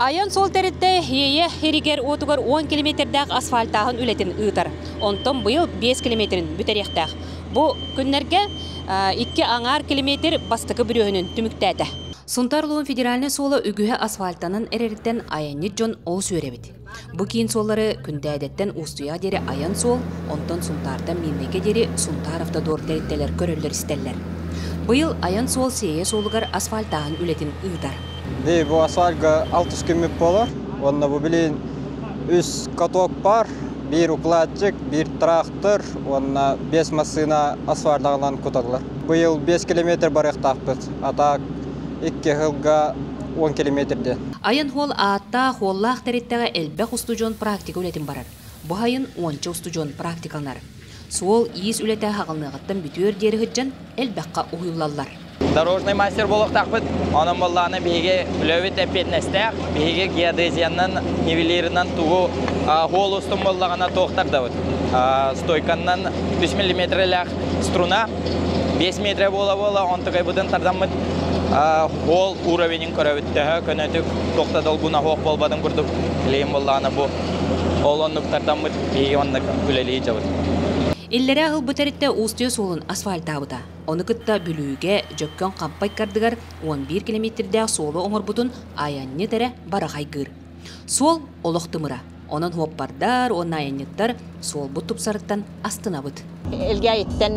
Айан суол тэрилтэ Иэйэ иригэр уотугар 10 километрдаах асфальтааһын үлэтин ыытар. Онтон быйыл 5 километрин бүтэриэхтээх. Бу күннэргэ 2 аҥаар километр бастакы бүрүөһүнүн түмүктээтэ. Сунтаар улууһун федеральнай суола үгүһэ асфальтанан эрэриттэн айанньыт дьон олус үөрэбит. Бу киин суоллары Күндээдэттэн Уустуйаҕа диэри айан суол, онтон Сунтаартан Миирнэйгэ диэри Сунтаар автодор тэрилтэлэр көрөллөр-истэллэр. Быйыл айан суол Сиэйэ суолугар асфальтааһын үлэтин ыытар. Ди бу асфальтга алтыс күммүт буолар. Уонна бу билин үс каток бар, биир укладчик, биир трактор уонна 5 массыына асфальтаҕынан куталлар. Быйыл 5 километр барыахтаахпыт, а так 2 сылга 10 километрден. Айан хуол ааттаах, хуоллаах тэрилтэҕэ элбэх устудьуон практика үлэтин барар. Бу сайын уонча устудьуон практикаланар. Суол-иис үлэтэ хаҕылныаҕыттан бүтүөр диэри сылдьан элбэххэ уһуйуллаллар. Дорожный мастер буолуохтаахпыт. Онон буоллаҕына биһиги үлэбит эппиэтинэстээх. Биһиги геодезиянан, нивелирынан тугу хуол устун буоллаҕына туохтар дабыт. Стойканнан 3 миллиметрэлээх струна 5 метрэ буола-буола онтукайбытын тардаммыт хуол уровенин көрөбүт. Төһө көнөтүк туох да долгуна суох буолбатын курдук билигин буоллаҕына бу ол оннук тардаммыт биһиги оннук үлэлии дьабыт. Иллэрээ ылбыт эриттэ Уустуйа суолун асфальтаабыта. Ону кытта Бүлүүгэ, Дьөккөн Хампай кардыгар 11 километрдээх суолу оҥорбутун айанньыт эрэ бара хайгыыр. Суол олох тымыра. Онон хуоппардар уонна айанньыттар суолбут тупсарыттан астынабыт. Элгээйиттэн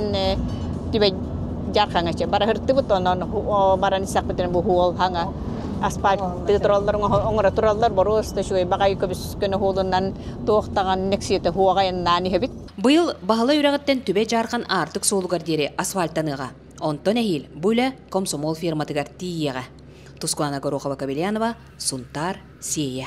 түбэ дьархаҥачы бараһыртыбыт, онон баран исэхпитин бу хуол хаҥа асфальт тураллар оҥоро тураллар боруоста үчүгэй баҕайы көбүс көнө хуолунан туох даҕаны нэксиэтэ хуоҕайыннаан иһэбит. Быйыл Баһылай үрэҕиттэн Түбэ Дьаархан аартык суолугар диэри асфальтаныаҕа. Онтон эһиил бу үлэ Комсомол ферматыгар тиийиэҕэ. Тускулана Горохова-Кобельянова, Сунтаар, Сиэйэ.